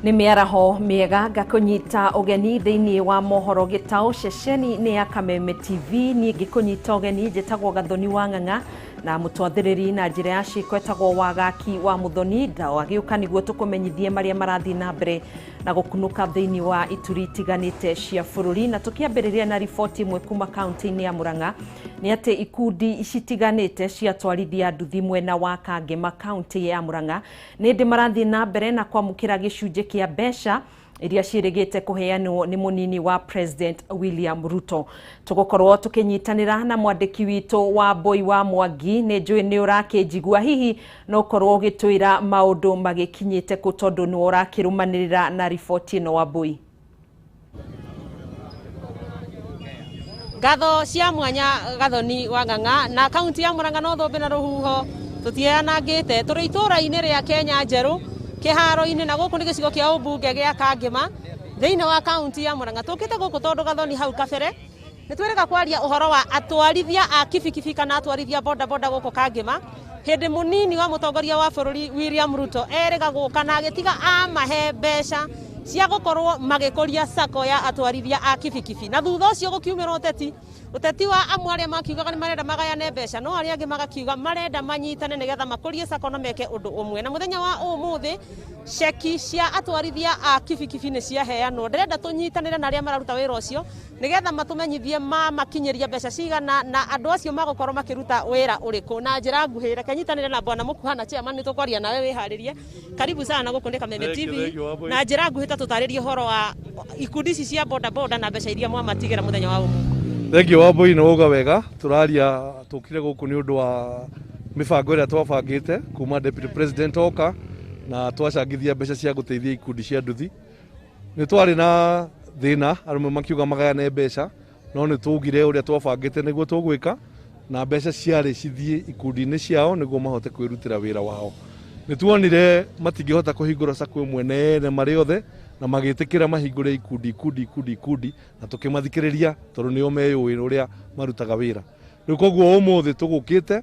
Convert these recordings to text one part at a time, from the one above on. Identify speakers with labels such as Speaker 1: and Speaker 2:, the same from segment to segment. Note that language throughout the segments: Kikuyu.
Speaker 1: Nĩ mĩaraho mĩega, ngakũnyita ũgeni thĩinĩ wa mohoro gĩtaũ ceceni-inĩ ya Kameme TV. Niĩ ngĩkũnyita ũgeni njĩtagwo Gathoni wa Ng'ang'a, na mũtwathĩrĩri na njĩra ya ciĩko etagwo Wagaki wa Mũthoni. Ndagĩũka nĩguo tũkũmenyithie marĩa marathiĩ na mbere na gũkunũka thĩinĩ wa ituri itiganĩte cia bũrũri. Na tũkĩambĩrĩria na riboti ĩmwe kuma kaunti-inĩ ya Murang'a, nĩ atĩ ikundi citiganĩte cia atwarithia nduthi mwena wa Kangema kaunti ya Murang'a nĩ ndĩ marathiĩ na mbere na kwamũkĩra gĩcunjĩ kĩa mbeca iria ciĩrĩgĩte kũheanwo nĩ mũnini wa President William Ruto. Tũgũkorwo tũkĩnyitanĩra na mwandĩki witũ wa Mbũi wa Mwangi. Nĩ njũĩ nĩ ũrakĩnjigua, hihi no ũkorwo ũgĩtwĩra maũndũ magĩkinyĩte kũ, tondũ nĩwe ũrakĩrũmanĩrĩra na riboti ĩno wa Mbũi.
Speaker 2: Ngatho cia mwanya Gathoni wa Ng'ang'a. Na kaunti ya Murang'a no thũmbĩ na rũhuho tũtianangĩte. Tũrĩ itũũra-inĩ rĩa Kenya Njerũ kĩharo-inĩ, na gũkũ nĩ gĩcigo kĩa ũmbunge gĩa Kangema thĩinĩ wa kaunti ya Murang'a. Tũkĩte gũkũ tondũ Gathoni hau kabere nĩ twĩrĩga kwaria ũhoro wa atwarithia a kibikibi kana atwarithia bodaboda gũkũ Kangema, hĩndĩ mũnini wa mũtongoria wa bũrũri William Ruto erĩga gũka na agĩtiga amahe mbeca cia gũkorwo magĩkũria sacco ya atwarithia a kibikibi. Na thutha ũcio gũkiumĩra ũteti, ũteti wa amwe arĩa makiugaga nĩ marenda magayane mbeca, no arĩa angĩ magakiuga marenda manyitane nĩgetha makũrie sacco na meke ũndũ ũmwe. Na mũthenya wa ũmũthĩ ceki cia atwarithia a kibikibi nĩ ciaheanwo. Ndĩrenda tũnyitanĩre na arĩa mararuta wĩra ũcio nĩgetha matũmenyithie mamakinyĩria mbeca cigana na andũ acio magũkorwo makĩruta wĩra ũrĩkũ. Na njĩra nguhĩ, reke nyitanĩre na bwana Mũkuhana chairman, nĩ tũkwaria nawe wĩharĩrie. Karibu sana gũkũ nĩ Kameme TV. Na njĩra nguhĩ ta tũtarĩrie ũhoro wa ikundi ici cia boda boda na mbeca iria mwamatigĩra mũthenya wa ũmũthĩ.
Speaker 3: Thank you Wambui, nĩ wauga wega. Tũraria tũkire gũkũ nĩ ũndũ wa mĩbango ĩrĩa twabangĩte kuma Deputy President oka na twacangithia mbeca cia gũteithia ikundi cia nduthi. Nĩ twarĩ na thĩna, arũme makiuga magayane mbeca, no nĩ twaugire ũrĩa twabangĩte nĩguo tũgwĩka, na mbeca ciarĩ cithiĩ ikundi-inĩ ciao nĩguo mahote kwĩrutĩra wĩra wao. Nĩ tuonire matingĩhota kũhingũra sacco ĩmwe nene marĩ othe, na magĩtĩkĩra mahingũre ikundi ikundi ikundi ikundi, na tũkĩmathikĩrĩria tondũ nĩo meyũĩ ũrĩa marutaga wĩra. Rĩu koguo ũmũthĩ tũgũkĩte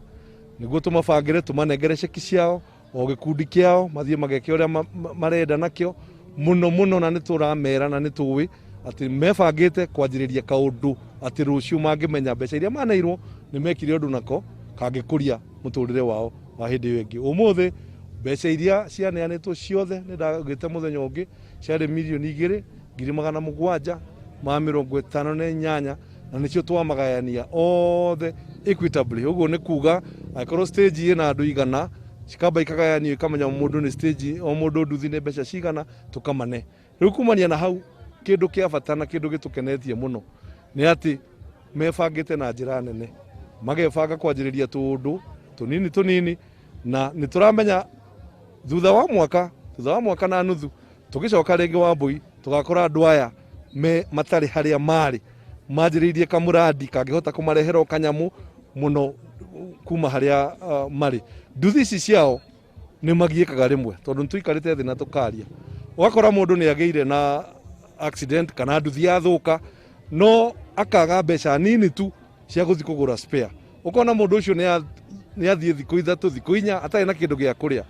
Speaker 3: nĩguo tũmabangĩre, tũmanengere ceki ciao o gĩkundi kĩao, mathiĩ mageke ũrĩa marenda nakĩo mũno mũno, na nĩ tũramera na nĩ tũĩ atĩ mebangĩte kwanjĩrĩria kaũndũ atĩ rũciũ mangĩmenya mbeca iria maneirwo nĩ mekire ũndũ nako kangĩkũria mũtũrĩre wao wa hĩndĩ ĩyo ĩngĩ. Ũmũthĩ mbeca iria cianeanĩtwo ciothe nĩ ndagĩte mũthenya ũngĩ ciarĩ 2,758,000, na nĩcio twamagayania othe equitably. Ũguo nĩ kuga angĩkorwo stage ĩna andũ 100, cikamba ikagayanio ikamenya mũndũ nĩ stage, o mũndũ nduthi nĩ mbeca cigana, tũkamane. Rĩu kumania na hau, kĩndũ kĩa bata na kĩndũ gĩtũkenetie mũno nĩ atĩ mebangĩte na njĩra nene, magebanga kwanjĩrĩria tũũndũ tũnini tũnini, na nĩ tũramenya thutha wa mwaka na nuthu tũgĩcoka rĩngĩ Wambui tũgakora andũ aya me matarĩ harĩa marĩ manjĩrĩirie kamũrandi kangĩhota kũmarehera o kanyamũ mũno kuma harĩa marĩ. Nduthi ici ciao nĩ magiĩkaga rĩmwe tondũ nĩ tũikarĩte thĩ na tũkaria, ũgakora mũndũ nĩ agĩire na accident kana nduthi yathũka, no akaga mbeca nini tu cia gũthiĩ kũgũra spare. Ũkona mũndũ ũcio nĩ athiĩ thikũ 3 thikũ 4 atarĩ na kĩndũ gĩa kũrĩa.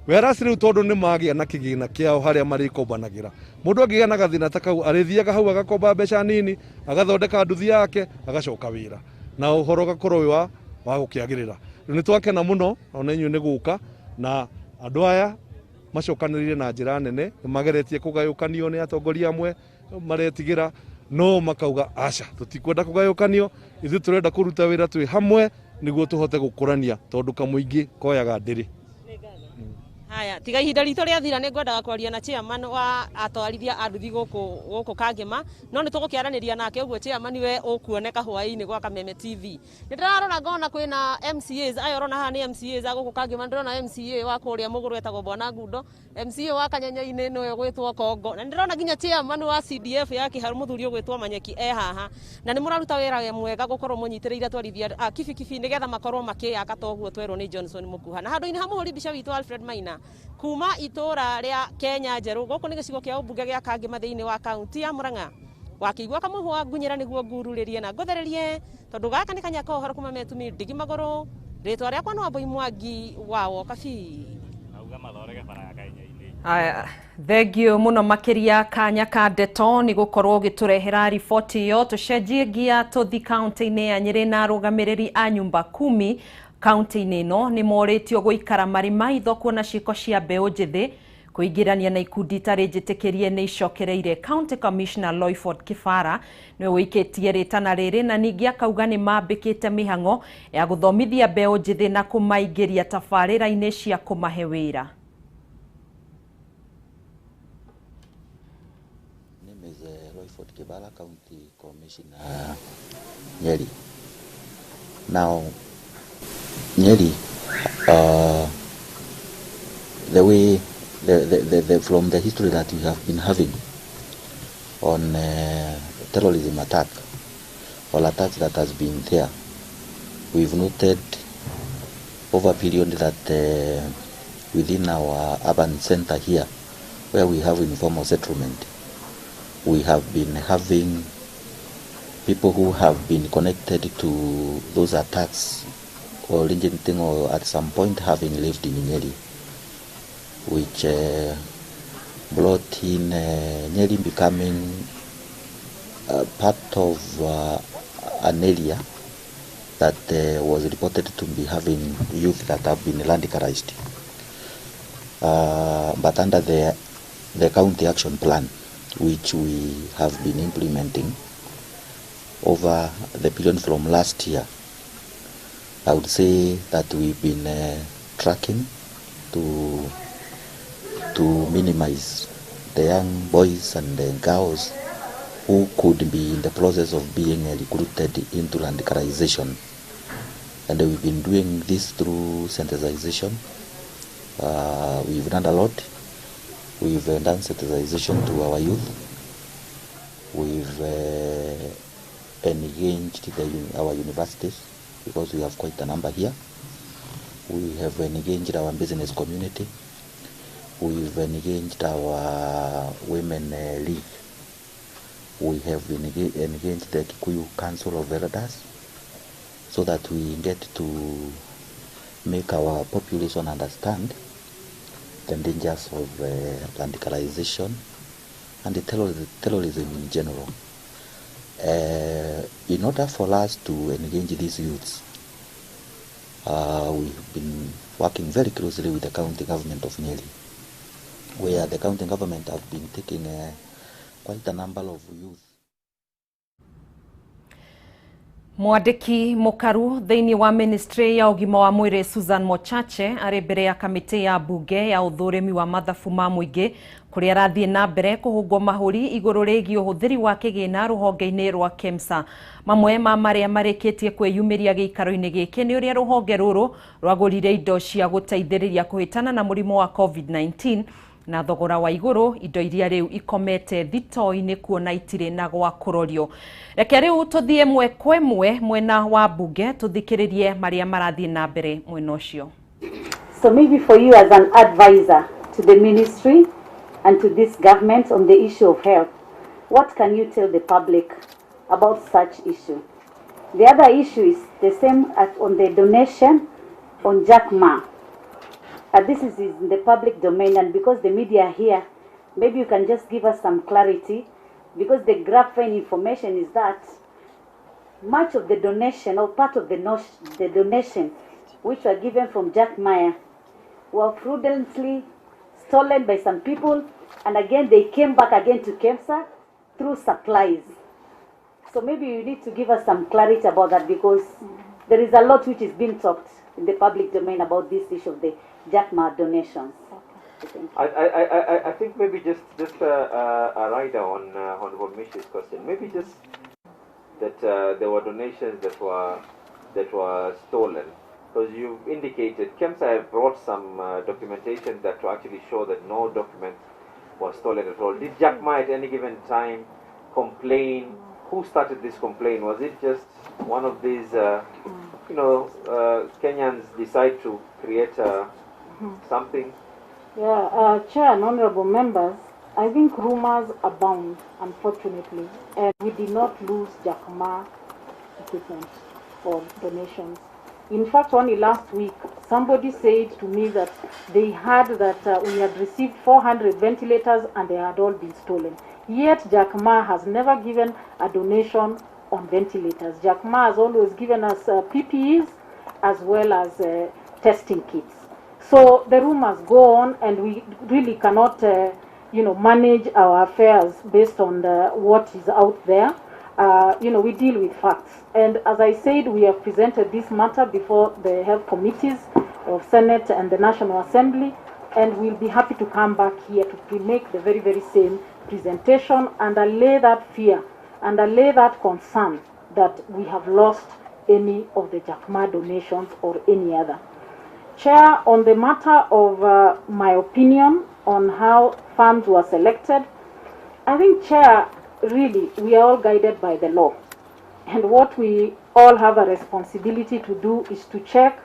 Speaker 3: Whereas rĩu tondũ nĩ magĩa na kĩgĩna kĩao harĩa marĩkombanagĩra, mũndũ angĩgĩa na gathĩna ta kau arĩthiaga hau agakomba mbeca nini, agathondeka nduthi yake, agacoka wĩra, na ũhoro ũgakorwo wĩ wa gũkĩagĩrĩra. Rĩu nĩ twakena mũno ona inyuĩ nĩ gũka, na andũ aya macokanĩrĩire na njĩra nene, nĩ mageretie kũgayũkanio nĩ atongoria amwe maretigĩra, no makauga aca, tũtikwenda kũgayũkanio, ithuĩ tũrenda kũruta wĩra twĩ hamwe nĩguo tũhote gũkũrania, tondũ kamũingĩ koyaga ndĩrĩ.
Speaker 2: Haya, tiga ihinda ritũ rĩathira nĩ ngwendaga kwaria na chairman wa atwarithia a nduthi gũkũ Kangema, no nĩ tũgũkĩaranĩria nake ũguo chairman we ũkuoneka hwaĩ-inĩ gwa Kameme TV. Nĩ ndĩrarora ngona kwĩna MCAs, aya ũrona haha nĩ MCAs a gũkũ Kangema. Ndĩrona MCA wa kũrĩa Mũgũrũ etagwo Bwana Ngundo, MCA wa Kanyenye-inĩ nĩwe ũgwĩtwo Kongo, na ndĩrona nginya chairman wa CDF ya Kĩharu mũthuri ũgwĩtwo Manyeki e haha. Na nĩ mũraruta wĩra mwega gũkorwo mũnyitĩrĩire atwarithia a kibikibi nĩgetha makorwo makĩyaka ta ũguo twerwo nĩ Johnson Mũkuha. Na handũ-inĩ ha mũhũri mbica witũ Alfred Maina kuma itũra rĩa Kenya Njerũ, gũkũ nĩ gĩcigo kĩa ũmbunge gĩa Kangema thĩinĩ wa kaunti ya Murang'a. Wakĩigua kamũhwa ngunyĩra nĩguo ngururĩrie na ngũthererie, tondũ gaka nĩ kanya ka ũhoro kuma metumi ndigi magũrũ. Rĩtwa rĩakwa nĩ Wambui Mwangi wa Wokabi.
Speaker 4: Auga mathondeke bara ya Kenya-inĩ.
Speaker 1: Aya, thengio muno makiria kanya ka ndeto ni gukorwo ugĩtũrehera riboti ĩyo. Tũcenjie ngia tũthi kaunti-inĩ ya Nyĩrĩ na arũgamĩrĩri a nyumba kumi kaunti-inĩ ĩno nĩ morĩtio gũikara marĩ maitho kuona ciĩko cia mbeũ njĩthĩ kũingĩrania na ikundi itarĩ njĩtĩkĩrie nĩ icokereire. County Commissioner Loyford Kibara nĩwe ũikĩtie rĩtana rĩrĩ na ningĩ akauga nĩ mambĩkĩte mĩhang'o ya gũthomithia mbeũ njĩthĩ na kũmaingĩria tabarĩra-inĩ cia kũmahe wĩra.
Speaker 4: Name is Loyford Kibara, County Commissioner, Nyeri. Now, Nyeri, the way the from the history that we have been having on terrorism attack or attacks that has been there, we've noted over a period that within our urban center here, where we have informal settlement, we have been having people who have been connected to those attacks or originating or at some point having lived in Nyeri, which brought in Nyeri becoming part of an area that was reported to be having youth that have been radicalized. But under the county action plan, which we have been implementing over the period from last year, I would say that we've been tracking to minimize the young boys and the girls who could be in the process of being recruited into radicalization. And we've been doing this through sensitization. We've done a lot. We've done sensitization to our youth. We've engaged our universities, because we have quite a number here. We have engaged our business community. We've engaged our women league. We have engaged the Kikuyu Council of Elders, so that we get to make our population understand the dangers of radicalization and the terrorism in general. In order for us to engage these youths, we've been working very closely with the county government of Nyeri, where the county government have been taking quite a number of youth.
Speaker 1: Mwandĩki mũkaru thĩinĩ wa ministry ya ũgima wa mwĩrĩ Susan Mochache arĩ mbere ya kamĩtĩ ya mbunge ya ũthũrimi wa mathabu ma mũingĩ kũrĩa arathiĩ na mbere kũhũngwo mahũri igũrũ rĩgiĩ ũhũthĩri wa kĩgĩna rũhonge-inĩ rwa KEMSA. Mamwe ma marĩa marĩkĩtie kwĩyumĩria gĩikaro-inĩ gĩkĩ nĩ ũrĩa rũhonge rũrũ rwagũrire indo cia gũteithĩrĩria kũhĩtana na mũrimũ wa COVID-19 na thogora wa igũrũ, indo iria rĩu ikomete thito-inĩ kuona itirĩ na gwa kũrorio. Reke rĩu tũthiĩ ĩmwe kwa ĩmwe mwena wa mbunge tũthikĩrĩrie marĩa marathiĩ na mbere mwena ũcio.
Speaker 5: So maybe for you as an advisor to the ministry and to this government on the issue of health, what can you tell the public about such issue? The other issue is the same as on the donation on Jack Ma. This is in the public domain, and because the media are here, maybe you can just give us some clarity, because the grapevine information is that much of the donation or part of the donation which were given from Jack Meyer were prudently stolen by some people, and again they came back again to KEMSA through supplies. So maybe you need to give us some clarity about that, because there is a lot which is being talked in the public domain about this issue of the Jack Ma donations.
Speaker 6: Okay. I think maybe just a rider on Honorable Mishi's question. Maybe just that there were donations that were stolen, because you've indicated KEMSA have brought some documentation that to actually show that no document was stolen at all. Did Jack Ma at any given time complain? Who started this complaint? Was it just one of these, Kenyans decide to create something?
Speaker 7: Yeah, Chair and honorable members, I think rumors abound, unfortunately, and we did not lose Jack Ma equipment or donations. In fact, only last week, somebody said to me that they heard that we had received 400 ventilators and they had all been stolen. Yet Jack Ma has never given a donation on ventilators. Jack Ma has always given us PPEs as well as testing kits. So the rumors go on, and we really cannot, manage our affairs based on what is out there. We deal with facts. And as I said, we have presented this matter before the health committees of Senate and the National Assembly, and we'll be happy to come back here to make the very, very same presentation and allay that fear and allay that concern that we have lost any of the Jack Ma donations or any other. Chair, on the matter of my opinion on how funds were selected, I think, Chair, really, we are all guided by the law. And what we all have a responsibility to do is to check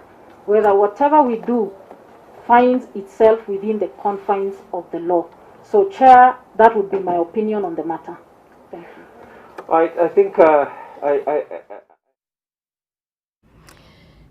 Speaker 7: whether whatever we do finds itself within the confines of the law. So, Chair, that would be my opinion on the matter. Thank you.
Speaker 6: I think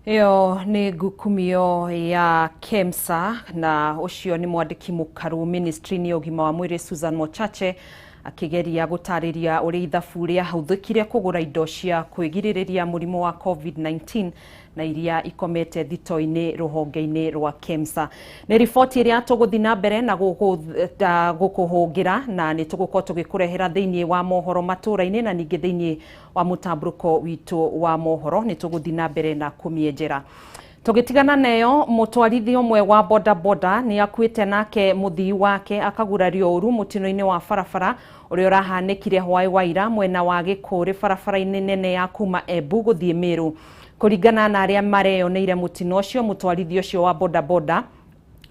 Speaker 1: Ĩyo nĩ ngukumio ya KEMSA, na ũcio nĩ mwandĩki mũkaru ministry-inĩ ya ũgima wa mwĩrĩ Susan Mochache akĩgeria gũtarĩria ũrĩa ithabu rĩahũthĩkire kũgũra indo cia kwĩgirĩrĩria mũrimũ wa COVID-19 na iria ikomete thito-inĩ rũhonge-inĩ rwa KEMSA. Nĩ riboti ĩrĩa tũgũthiĩ na mbere na gũkũhũngĩra, na nĩ tũgũkorwo tũgĩkũrehera thĩinĩ wa mohoro matũra-inĩ na ningĩ thĩinĩ wa mũtambũrũko witũ wa mohoro. Nĩ tũgũthiĩ na mbere na kũmĩenjera. Tũgĩtigana neyo, mũtwarithia ũmwe wa bodaboda nĩ akuĩte nake mũthii wake akagurario ũru mũtino-inĩ wa barabara ũrĩa ũrahanĩkire hwaĩ wa ira mwena wa Gĩkũrĩ barabara-inĩ nene ya kuma Embu gũthiĩ Mĩrũ. Kũringana na arĩa mareyoneire mũtino ũcio, mũtwarithia ũcio wa bodaboda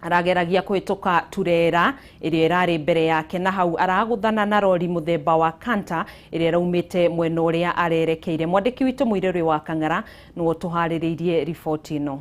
Speaker 1: arageragia kũhĩtũka turera ĩrĩa ĩrarĩ mbere yake, na hau aragũthana na rori mũthemba wa Kanta ĩrĩa ĩraumĩte mwena ũrĩa arerekeire. Mwandĩki witũ Mũirũrĩ wa Kang'ara nĩwe ũtũharĩrĩirie riboti ĩno.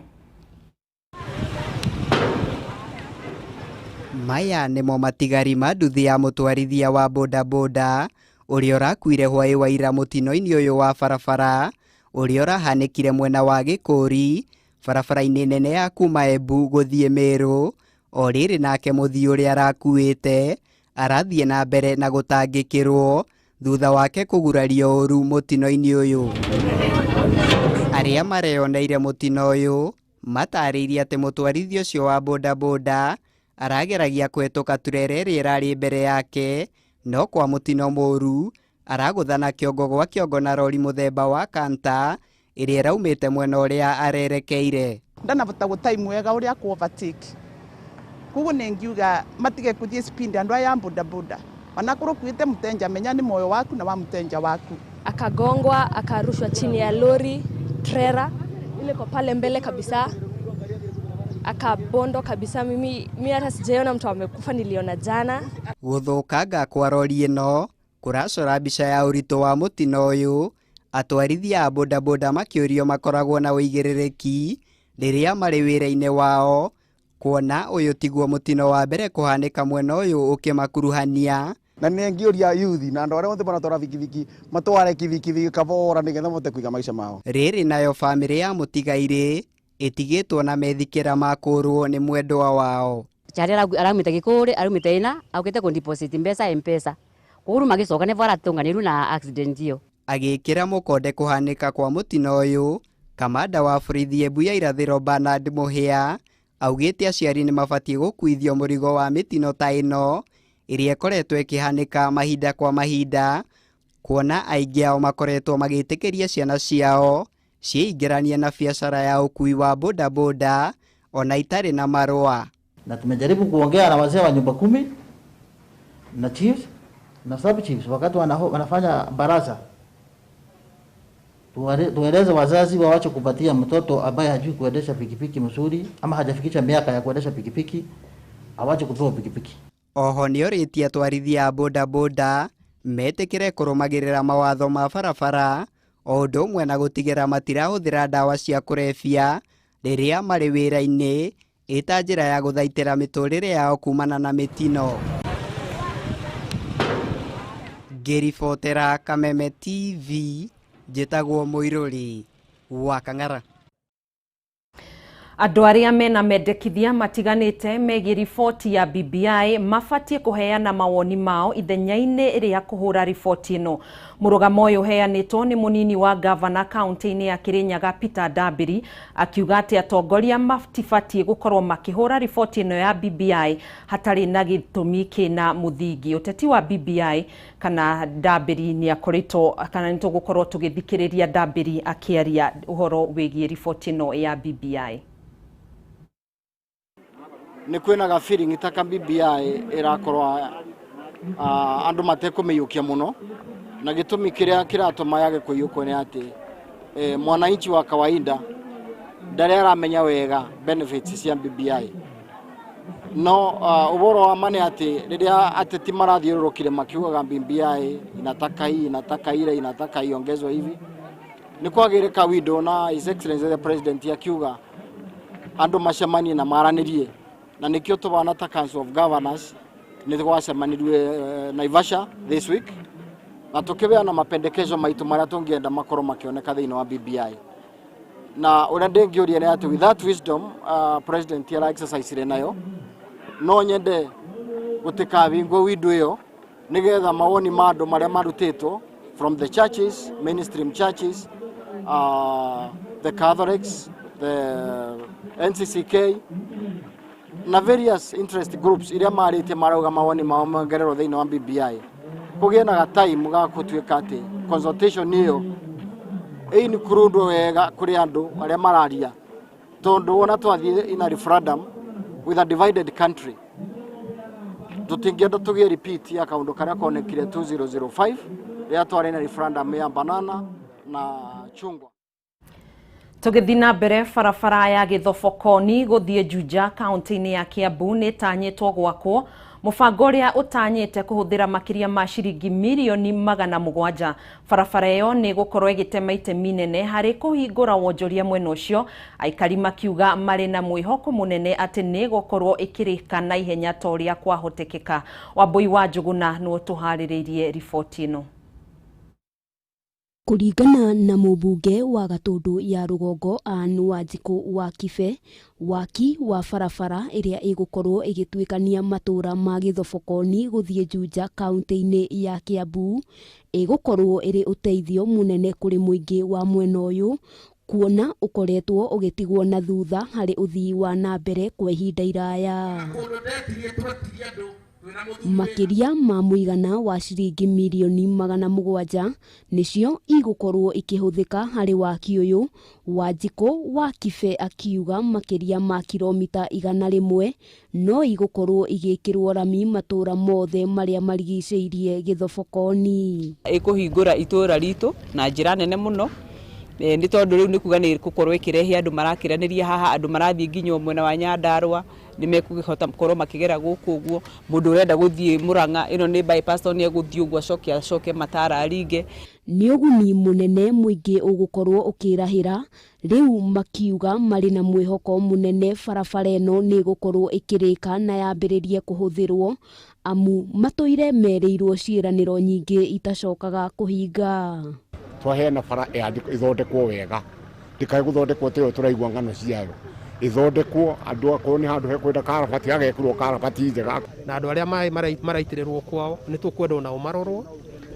Speaker 8: Maya nĩmo matigari ma nduthi ya mũtwarithia wa bodaboda ũrĩa ũrakuire hwaĩ wa ira mũtino-inĩ ũyũ wa barabara ũrĩa ũrahanĩkire mwena wa Gĩkũri barabara-inĩ nene ya kuma Embu gũthiĩ Mĩrũ. O rĩrĩ nake mũthii ũrĩa arakuĩte arathiĩ na mbere na gũtangĩkĩrwo thutha wake kũgurario ũru mũtino-inĩ ũyũ. Arĩa mareyoneire mũtino ũyũ matarĩirie atĩ mũtwarithia ũcio wa bodaboda arageragia kũhĩtũka turere ĩrĩa ĩrarĩ mbere yake, no kwa mũtino mũru aragũthana kĩongo gwa kĩongo na rori mũthemba wa Kanta ĩrĩa ĩraumĩte mwena ũrĩa arerekeire.
Speaker 9: Ndanavota gũtime wega ũrĩa ku overtake, koguo nĩngiuga matige kũthiĩ speed andũ aya a bodaboda, wanakorwo kuĩte mũtenja menya nĩ moyo waku na wa mũtenja waku.
Speaker 10: Akagongwa akarushwa chini ya lori trailer ile kwa pale mbele kabisa, akabondo kabisa. Mimi hata sijaiona mtu amekufa, niliona jana.
Speaker 8: Gũthũkanga kwa rori ĩno kũracora mbica ya ũritũ wa mũtino ũyũ. Atwarithia a bodaboda makĩũrio makoragwo na ũigĩrĩrĩki rĩrĩa marĩ wĩra-inĩ wao, kuona ũyũ tiguo mũtino wa mbere kũhanĩka mwena ũyũ ũkĩmakuruhania.
Speaker 11: Na nĩngĩũria yuthi na andũ arĩa othe maratwara bikibiki matware kibikibiki kabora nĩgetha mahote kũiga maica mao.
Speaker 8: Rĩrĩ nayo bamĩrĩ ya mũtigairĩ ĩtigĩtwo na methikĩra ma kũũrwo nĩ mwendwa wao.
Speaker 12: Chari araumĩte Gĩkũrĩ araumĩte ĩna aukĩte kũ deposit mbeca M-Pesa koguo magĩcoka nĩvo aratũnganĩrwo na accident ĩyo.
Speaker 8: Agĩkĩra mũkonde kũhanĩka kwa mũtino ũyũ, kamanda wa borithi Embu ya irathĩro Bernard Mũhĩa augĩte aciari nĩmabatiĩ gũkuithio mũrigo wa mĩtino ta ĩno ĩrĩa ĩkoretwo ĩkĩhanĩka mahinda kwa mahinda, kuona aingĩ ao makoretwo magĩtĩkĩria ciana ciao ciĩingĩranie na biacara ya ũkui wa bodaboda ona itarĩ na marũa.
Speaker 13: Na tumejaribu kuongea na wazee wa nyumba kumi na chiefs na sub chiefs wakati wanafanya baraza, tueleze wazazi waache kupatia mtoto ambaye hajui kuendesha pikipiki mzuri ama hajafikisha miaka ya kuendesha pikipiki, awache kupewa pikipiki.
Speaker 8: Oho nĩorĩtie atwarithia a bodaboda metĩkĩre kũrũmagĩrĩra mawatho ma barabara o ũndũ ũmwe na gũtigĩra matirahũthĩra ndawa cia kũrebia rĩrĩa marĩ wĩra-inĩ ĩta njĩra ya gũthaitĩra mĩtũrĩre yao kumana na mĩtino. Ngĩribotera Kameme TV, njĩtagwo Mũirũrĩ wa Kang'ara.
Speaker 1: Andũ arĩa mena mendekithia matiganĩte megiĩ riboti ya BBI mabatiĩ kũheana mawoni mao ithenya-inĩ rĩa kũhũra riboti ĩno. Mũrũgamo ũyũ ũheanĩtwo nĩ mũnini wa gavana kaunti-inĩ ya Kirinyaga Peter Ndambiri, akiuga atĩ atongoria matibatiĩ gũkorwo makĩhũra riboti ĩno ya BBI hatarĩ na gĩtũmi kĩna mũthingi. Ũteti wa BBI kana Ndambiri nĩ akoretwo kana nĩ tũgũkorwo tũgĩthikĩrĩria Ndambiri akĩaria ũhoro wĩgiĩ riboti ĩno ya BBI.
Speaker 11: Nĩ kwĩna ga feeling ta ka BBI ĩrakorwo andũ matekũmĩiyũkia mũno, na gĩtũmi kĩrĩa kĩratũma yage kũiyũkwo nĩ atĩ mwananchi wa kawaida ndarĩ aramenya wega benefits cia BBI. No ũhoro wa ma nĩ atĩ rĩrĩa ateti marathiũrũrũkire makiugaga BBI inataka hii, inataka ile, inataka iongezwe hivi, nĩ kwagĩire kawindo na His Excellency the President akiuga andũ macemanie na maranĩrie, na nĩkĩo tũbana ta Council of Governors nĩ twacemanirie Naivasha this week na tũkĩbeana mapendekezo maitũ marĩa tũngĩenda makorwo makĩoneka thĩinĩ wa BBI. Na ũrĩa ndĩngĩũria nĩ atĩ with that wisdom President ara exercise nayo, no nyende gũtikabingwo window ĩyo nĩgetha mawoni ma andũ marĩa marutĩtwo from the churches, mainstream churches, the Catholics, the NCCK na various interest groups iria marĩtie marauga mawoni mao mongererwo thĩinĩ wa BBI, kũgĩe na gataimu ga gũtuĩka atĩ consultation ĩyo ĩinclude wega kũrĩ andũ arĩa mararia, tondũ wona twathiĩ in a referendum with a divided country tũtingĩenda tũgĩe repeat ya kaũndũ karĩa konekire 2005 rĩrĩa twarĩ na referendum ya banana na chungwa.
Speaker 1: Tũgĩthiĩ na mbere, barabara ya Gĩthobokoni gũthiĩ Juja kaunti-inĩ ya Kiambu nĩ ĩtanyĩtwo gwakwo, mũbango ũrĩa ũtanyĩte kũhũthĩra makĩria ma ciringi mirioni 700. Barabara ĩyo nĩ ĩgũkorwo ĩgĩtema itemi nene harĩ kũhingũra wonjoria mwena ũcio, aikari makiuga marĩ na mwĩhoko mũnene atĩ nĩ ĩgũkorwo ĩkĩrĩka na ihenya ta ũrĩa kwahotekeka. Wambui wa Njũgũna nĩwe ũtũharĩrĩirie riboti ĩno.
Speaker 14: Kũringana na mũmbunge wa Gatũndũ ya Rũgongo Anne Wanjikũ wa Kibe, waki wa barabara ĩrĩa ĩgũkorwo ĩgĩtuĩkania matũũra ma Gĩthobokoni gũthiĩ Juja kaunti-inĩ ya Kiambu ĩgũkorwo ĩrĩ ũteithio mũnene kũrĩ mũingĩ wa mwena ũyũ, kuona ũkoretwo ũgĩtigwo na thutha harĩ ũthii wa na mbere kwa ihinda iraya. Makĩria ma mũigana wa ciringi mirioni 700 nĩcio igũkorwo ikĩhũthĩka harĩ waki ũyũ. Wanjikũ wa Kibe akiuga makĩria ma kilomita 100 no igũkorwo igĩkĩrwo rami matũũra mothe marĩa marigicĩirie Gĩthobokoni.
Speaker 15: Ĩkũhingũra itũũra ritũ na njĩra nene mũno, nĩ tondũ rĩu nĩ kuga nĩ gũkorwo ĩkĩrehe andũ marakĩranĩria haha, andũ marathiĩ nginya mwena wa Nyandarũa nĩ mekũhota gũkorwo makĩgera gũkũ ũguo. Mũndũ ũrenda gũthiĩ Mũrang'a, ĩno nĩ bypass, tondũ nĩ egũthiĩ ũguo acoke acoke Matara aringe.
Speaker 14: Nĩ ũguni mũnene mũingĩ ũgũkorwo ũkĩrahĩra rĩu, makiuga marĩ na mwĩhoko mũnene barabara ĩno nĩ ĩgũkorwo ĩkĩrĩka na yambĩrĩrie kũhũthĩrwo, amu matũire merĩirwo ciĩranĩro nyingĩ itacokaga kũhinga.
Speaker 16: Twaheana bara ĩthondekwo wega, ndĩkae gũthondekwo ta ĩyo tũraigua ng'ano ciayo, ĩthondekwo andũ akorwo nĩ handũ hekwenda karabati hagekĩrwo karabati njega.
Speaker 17: Na andũ arĩa maĩ maraitĩrĩrwo kwao nĩ tũkwenda onao marorwo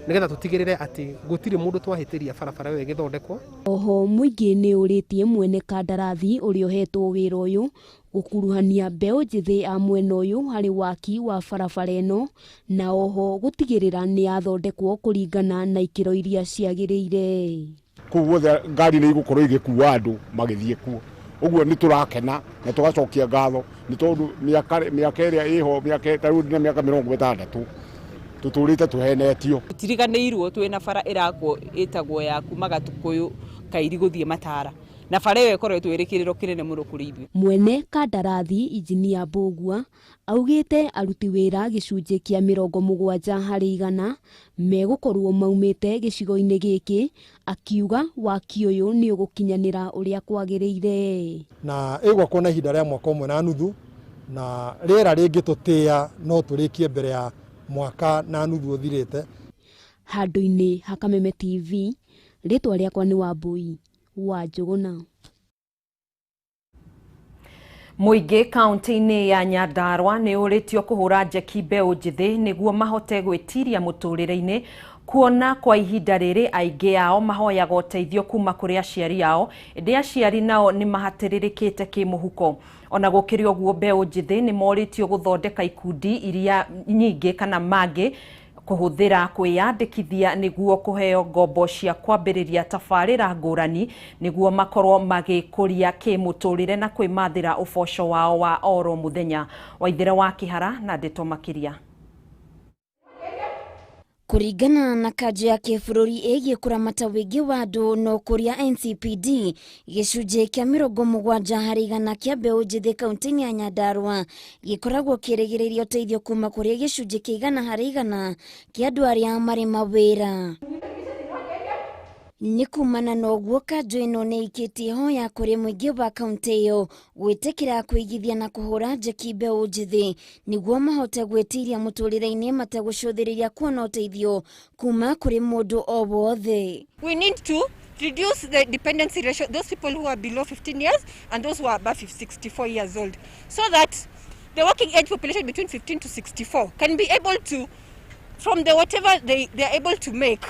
Speaker 17: nĩgetha tũtigĩrĩre atĩ gũtirĩ mũndũ twahĩtĩria barabara ĩyo ĩgĩthondekwo.
Speaker 14: Oho mũingĩ nĩ ũrĩtie mwene kandarathi ũrĩa ũhetwo wĩra ũyũ gũkuruhania mbeũ njĩthĩ a mwena ũyũ harĩ waki wa barabara ĩno, na oho gũtigĩrĩra nĩ yathondekwo kũringana na ikĩro iria ciagĩrĩire.
Speaker 16: Kũu guothe ngari nĩ igũkorwo igĩkua andũ magĩthiĩ kuo, ũguo nĩ tũrakena na tũgacokia ngatho nĩ tondũ mĩaka ĩrĩa ĩho, mĩaka ta rĩu ndĩna mĩaka 60 tũtũrĩte tũhenetio.
Speaker 15: Tũtiriganĩirwo twĩna bara ĩrakwo ĩtagwo ya kuma Gatũkũyũ Kairi gũthiĩ Matara, na bara ĩyo ĩkoretwo ĩrĩ kĩrĩro kĩnene mũno kũrĩ ithuĩ.
Speaker 14: Mwene kandarathi Injinia Mbũgua augĩte aruti wĩra gĩcunjĩ kĩa 70 harĩ 100 megũkorwo maumĩte gĩcigo-inĩ gĩkĩ, akiuga waki ũyũ nĩ ũgũkinyanĩra ũrĩa kwagĩrĩire.
Speaker 18: Na ĩgwakwo na ihinda rĩa mwaka 1.5, na rĩera rĩngĩtũtĩa no tũrĩkie mbere ya mwaka na nuthu ũthirĩte.
Speaker 14: Handũ-inĩ ha Kameme TV, rĩtwa rĩakwa nĩ Wambui wa Njũgũna.
Speaker 1: Mũingĩ kaunti-inĩ ya Nyandarua nĩ ũrĩtio kũhũra njeki mbeũ njĩthĩ nĩguo mahote gwĩtiria mũtũrĩre-inĩ, kuona kwa ihinda rĩrĩ aingĩ ao mahoyaga ũteithio kuma kũrĩ aciari ao, ĩndĩ aciari nao nĩ mahatĩrĩrĩkĩte kĩmũhuko. Ona gũkĩrĩ ũguo, mbeũ njĩthĩ nĩ morĩtio gũthondeka ikundi iria nyingĩ kana mangĩ kũhũthĩra kwĩyandĩkithia nĩguo kũheo ngombo cia kwambĩrĩria tabarĩra ngũrani nĩguo makorwo magĩkũria kĩmũtũrĩre na kwĩmathĩra ũboco wao wa oro mũthenya. Waithĩra wa Kĩhara na ndeto makĩria.
Speaker 19: Kũringana na kanjũ ya kĩbũrũri ĩgiĩ kũramata wĩingĩ wa andũ na ũkũria NCPD, gĩcunjĩ kĩa 70% kĩa mbeũ njĩthĩ kaunti-inĩ ya Nyandarua gĩkoragwo kĩrĩgĩrĩire ũteithio kuma kũrĩ gĩcunjĩ kĩa 100% kĩa andũ arĩa marĩ mawĩra. Nĩ kumana na ũguo, kanjũ ĩno nĩ ĩikĩtie ihoya kũrĩ mũingĩ wa kaunti ĩyo gwĩtĩkĩra kũigithia na kũhũra njeki mbeũ njĩthĩ nĩguo mahote gwĩtiria mũtũrĩre-inĩ mategũcũthĩrĩria kuona ũteithio kuma kũrĩ mũndũ o wothe.
Speaker 20: We need to reduce the dependency ratio, those people who are below 15 years and those who are above 64 years old, so that the working age population between 15 to 64 can be able to, from the whatever they are able to make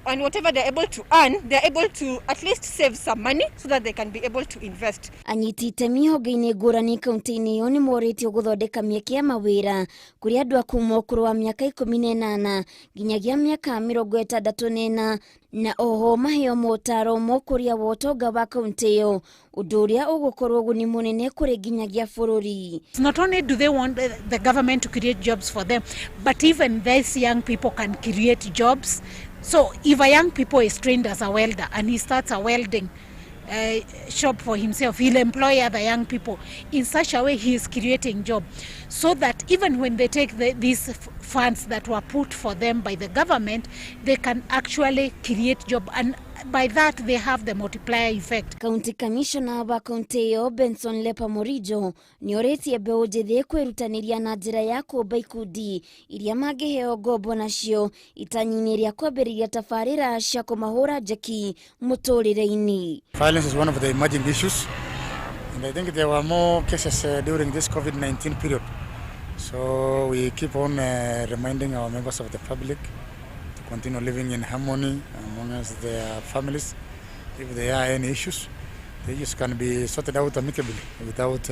Speaker 20: and whatever they're able to earn, they're able to at least save some money so that they can be able to invest.
Speaker 19: Anyiti itemi honge-inĩ ngũrani kaunti-inĩ ĩyo nĩ morĩtio gũthondeka mĩeke ya mawĩra kũrĩ andũ a kuma ũkũrũ wa mĩaka 18 nginyagia mĩaka 64, na oho maheo motaro ma ũkũria wa ũtonga wa kaunti ĩyo, ũndũ ũrĩa ũgũkorwo ũguni mũnene kũrĩ nginyagia bũrũri.
Speaker 21: Not only do they want the government to create jobs for them, but even these young people can create jobs. So if a young people is trained as a welder and he starts a welding shop for himself, he'll employ other young people. In such a way, he is creating job, so that even when they take these funds that were put for them by the government, they can actually create job, and by that they have the multiplier effect.
Speaker 19: County Commissioner wa kaunti ĩyo Benson Lepa Morijo nĩ orĩtie mbeũ njĩthĩ kwĩrutanĩria na njĩra ya kũmba ikundi iria mangĩheo ngombo nacio itanyi-inĩ rĩa kwambĩrĩria tabarĩra cia kũmahũra njeki mũtũrĩre-inĩ.
Speaker 22: Violence is one of the emerging issues, and I think there were more cases during this COVID-19 period. So we keep on reminding our members of the public to continue living in harmony amongst their families. If there are any issues, the issues can be sorted out amicably without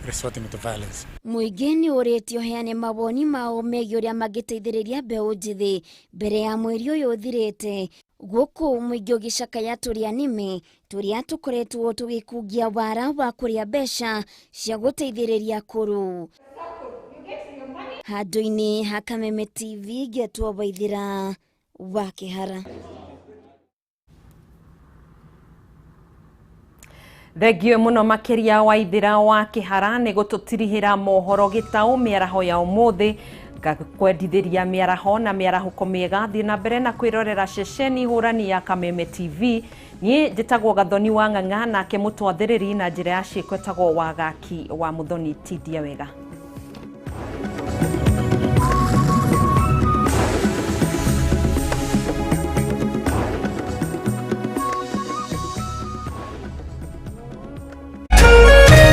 Speaker 22: resorting to violence.
Speaker 19: Mũingĩ nĩ ũrĩtio heane mawoni mao megiĩ ũrĩa mangĩteithĩrĩria mbeũ njĩthĩ mbere ya mweri ũyũ ũthirĩte, gũkũ mũingĩ ũgĩcakaya tũrĩa nĩme tũrĩa tũkoretwo tũgĩkungia wara wa kũrĩa mbeca cia gũteithĩrĩria akũrũ. Handũ-inĩ ha Kameme TV, ngetwo Waithĩra wa Kĩhara.
Speaker 1: Thengio mũno makĩria Waithĩra wa Kĩhara nĩ gũtũtirihĩra mohoro gĩtaũ mĩaraho ya ũmũthĩ. Ngakwendithĩria mĩaraho na mĩarahũko mĩega. Thiĩ na mbere na kwĩrorera ceceni hũrani ya Kameme TV. Niĩ njĩtagwo Gathoni wa Ng'ang'a, nake mũtwathĩrĩri na njĩra ya ciĩko etagwo Wagaki wa Mũthoni. Tindia wega.